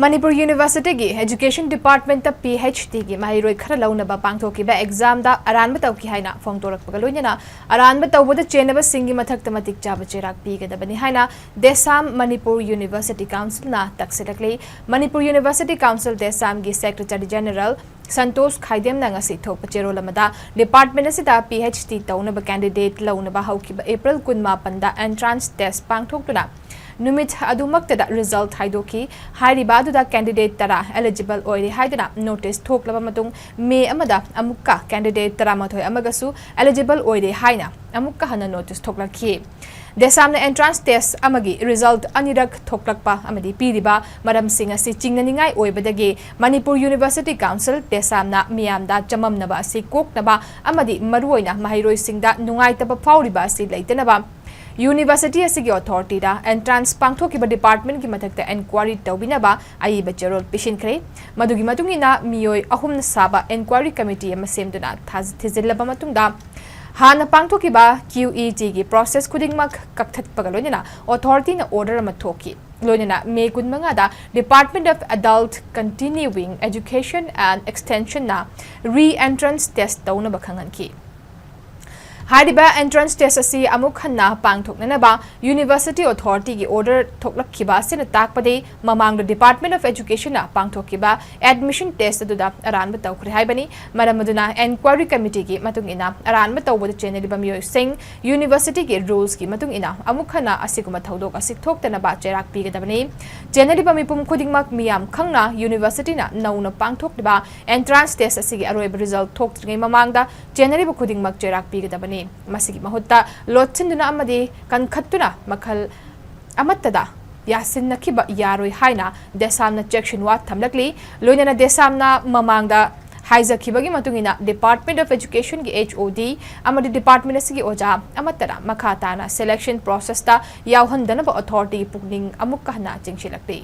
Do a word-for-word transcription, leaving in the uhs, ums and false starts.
ꯃꯅꯤꯄꯨꯔ ꯌꯨꯅꯤꯚꯔꯁꯤꯇꯤꯒꯤ Education Departmentꯇ PhDꯒꯤ ꯃꯍꯩꯔꯣꯏ ꯈꯔ ꯂꯧꯅꯕ ꯄꯥꯡꯊꯣꯛꯈꯤꯕ examꯗ ꯑꯔꯥꯟꯕ ꯇꯧꯈꯤ ꯍꯥꯏꯅ ꯐꯣꯡꯗꯣꯔꯛꯄꯒ ꯂꯣꯏꯅꯅ ꯑꯔꯥꯟꯕ ꯇꯧꯕꯗ ꯆꯦꯟꯅꯕꯁꯤꯡꯒꯤ ꯃꯊꯛꯇ ꯃꯇꯤꯛ ꯆꯥꯕ ꯆꯩꯔꯥꯛ ꯄꯤꯒꯗꯕꯅꯤ ꯍꯥꯏꯅ DESAM Manipur University Councilꯅ ꯇꯛꯁꯤꯜꯂꯛꯂꯤ꯫ Manipur University Council DESAMꯒꯤ Secretary General Santosh ꯈꯥꯏꯗꯦꯝꯅ ꯉꯁꯤ ꯊꯣꯛꯄ ꯆꯦꯔꯣꯜ ꯑꯃꯗ department ꯑꯁꯤꯗ PhD ꯇꯧꯅꯕ candidate ꯂꯧꯅꯕ ꯍꯧꯈꯤꯕ April ꯀꯨꯟꯃꯥꯄꯟꯗ entrance test ꯄꯥꯡꯊꯣꯛꯇꯨꯅ ꯅꯨꯃꯤꯠ ꯑꯗꯨꯃꯛꯇꯗ result ꯍꯥꯏꯗꯣꯛꯈꯤ꯫ ꯍꯥꯏꯔꯤꯕ ꯑꯗꯨꯗ candidate ꯇꯔꯥ eligible ꯑꯣꯏꯔꯦ ꯍꯥꯏꯗꯨꯅ notice ꯊꯣꯛꯂꯕ ꯃꯇꯨꯡ May ꯑꯃꯗ ꯑꯃꯨꯛꯀ candidate ꯇꯔꯥꯃꯥꯊꯣꯏ ꯑꯃꯒꯁꯨ eligible ꯑꯣꯏꯔꯦ ꯍꯥꯏꯅ ꯑꯃꯨꯛꯀ ꯍꯟꯅ notice ꯊꯣꯛꯂꯛꯈꯤ꯫ DESAMꯅ entrance test ꯑꯃꯒꯤ result ꯑꯅꯤꯔꯛ ꯊꯣꯛꯂꯛꯄ ꯑꯃꯗꯤ ꯄꯤꯔꯤꯕ ꯃꯔꯝꯁꯤꯡ ꯑꯁꯤ ꯆꯤꯡꯅꯅꯤꯡꯉꯥꯏ ꯑꯣꯏꯕꯗꯒꯤ Manipur University Council DESAMꯅ ꯃꯤꯌꯥꯝꯗ ꯆꯃꯝꯅꯕ ꯑꯁꯤ ꯀꯣꯛꯅꯕ ꯑꯃꯗꯤ ꯃꯔꯨꯑꯣꯏꯅ ꯃꯍꯩꯔꯣꯏꯁꯤꯡꯗ ꯅꯨꯡꯉꯥꯏꯇꯕ ꯐꯥꯎꯔꯤꯕ ꯑꯁꯤ ꯂꯩꯇꯅꯕ University ꯑꯁꯤꯒꯤ authorityꯗ entrance ꯄꯥꯡꯊꯣꯛꯈꯤꯕ departmentꯀꯤ ꯃꯊꯛꯇ inquiry ꯇꯧꯕꯤꯅꯕ ꯑꯏꯕ ꯆꯦꯔꯣꯜ ꯄꯤꯁꯤꯟꯈ꯭ꯔꯦ꯫ ꯃꯗꯨꯒꯤ ꯃꯇꯨꯡ ꯏꯟꯅ ꯃꯤꯑꯣꯏ ꯑꯍꯨꯝꯅ ꯁꯥꯕ inquiry committee ꯑꯃ ꯁꯦꯝꯗꯨꯅ ꯊꯥꯖ-, ꯊꯤꯖꯤꯜꯂꯕ ꯃꯇꯨꯡꯗ ꯍꯥꯟꯅ ꯄꯥꯡꯊꯣꯛꯈꯤꯕ QETꯒꯤ process ꯈꯨꯗꯤꯡꯃꯛ ꯀꯛꯊꯠꯄꯒ ꯂꯣꯏꯅꯅ authorityꯅ order ꯑꯃ ꯊꯣꯛꯈꯤ꯫ ꯂꯣꯏꯅꯅ May ꯀꯨꯟꯃꯉꯥꯗ Department of Adult Continuing Education and Extensionꯅ re-entrance test ꯇꯧꯅꯕ ꯈꯪꯍꯟꯈꯤ꯫ ꯍꯥꯏꯔꯤꯕ entrance test ꯑꯁꯤ ꯑꯃꯨꯛ ꯍꯟꯅ ꯄꯥꯡꯊꯣꯛꯅꯅꯕ University authorityꯒꯤ order ꯊꯣꯛꯂꯛꯈꯤꯕ ꯑꯁꯤꯅ ꯇꯥꯛꯄꯗꯤ ꯃꯃꯥꯡꯗ Department of Educationꯅ ꯄꯥꯡꯊꯣꯛꯈꯤꯕ admission test ꯑꯗꯨꯗ ꯑꯔꯥꯟꯕ ꯇꯧꯈ꯭ꯔꯦ ꯍꯥꯏꯕꯅꯤ꯫ ꯃꯔꯝ ꯑꯗꯨꯅ inquiry committeeꯒꯤ ꯃꯇꯨꯡ ꯏꯟꯅ ꯑꯔꯥꯟꯕ ꯇꯧꯕꯗ ꯆꯦꯟꯅꯔꯤꯕ ꯃꯤꯑꯣꯏꯁꯤꯡ Universityꯒꯤ rulesꯀꯤ ꯃꯇꯨꯡ ꯏꯟꯅ ꯑꯃꯨꯛ ꯍꯟꯅ ꯑꯁꯤꯒꯨꯝꯕ ꯊꯧꯗꯣꯛ ꯑꯁꯤ ꯊꯣꯛꯇꯅꯕ ꯆꯩꯔꯥꯛ ꯄꯤꯒꯗꯕꯅꯤ꯫ ꯆꯦꯟꯅꯔꯤꯕ ꯃꯤꯄꯨꯝ ꯈꯨꯗꯤꯡꯃꯛ ꯃꯤꯌꯥꯝ ꯈꯪꯅ Universityꯅ ꯅꯧꯅ ꯄꯥꯡꯊꯣꯛꯂꯤꯕ entrance test ꯑꯁꯤꯒꯤ ꯑꯔꯣꯏꯕ result ꯊꯣꯛꯇ꯭ꯔꯤꯉꯩ ꯃꯃꯥꯡꯗ ꯆꯦꯟꯅꯔꯤꯕ ꯈꯨꯗꯤꯡꯃꯛ ꯆꯩꯔꯥꯛ ꯄꯤꯒꯗꯕꯅꯤ꯫ ꯃꯁꯤꯒꯤ ꯃꯍꯨꯠꯇ ꯂꯣꯠꯁꯤꯟꯗꯨꯅ ꯑꯃꯗꯤ ꯀꯟꯈꯠꯇꯨꯅ ꯃꯈꯜ ꯑꯃꯠꯇꯗ ꯌꯥꯁꯤꯟꯅꯈꯤꯕ ꯌꯥꯔꯣꯏ ꯍꯥꯏꯅ DESAMꯅ ꯆꯦꯛꯁꯤꯟꯋꯥ ꯊꯝꯂꯛꯂꯤ꯫ ꯂꯣꯏꯅꯅ DESAMꯅ ꯃꯃꯥꯡꯗ ꯍꯥꯏꯖꯈꯤꯕꯒꯤ ꯃꯇꯨꯡ ꯏꯟꯅ Department of Educationꯒꯤ HOD ꯑꯃꯗꯤ department ꯑꯁꯤꯒꯤ ꯑꯣꯖꯥ ꯑꯃꯠꯇꯅ ꯃꯈꯥ ꯇꯥꯅ selection processꯇ ꯌꯥꯎꯍꯟꯗꯅꯕ authorityꯒꯤ ꯄꯨꯛꯅꯤꯡ ꯑꯃꯨꯛꯀ ꯍꯟꯅ ꯆꯤꯡꯁꯤꯜꯂꯛꯂꯤ꯫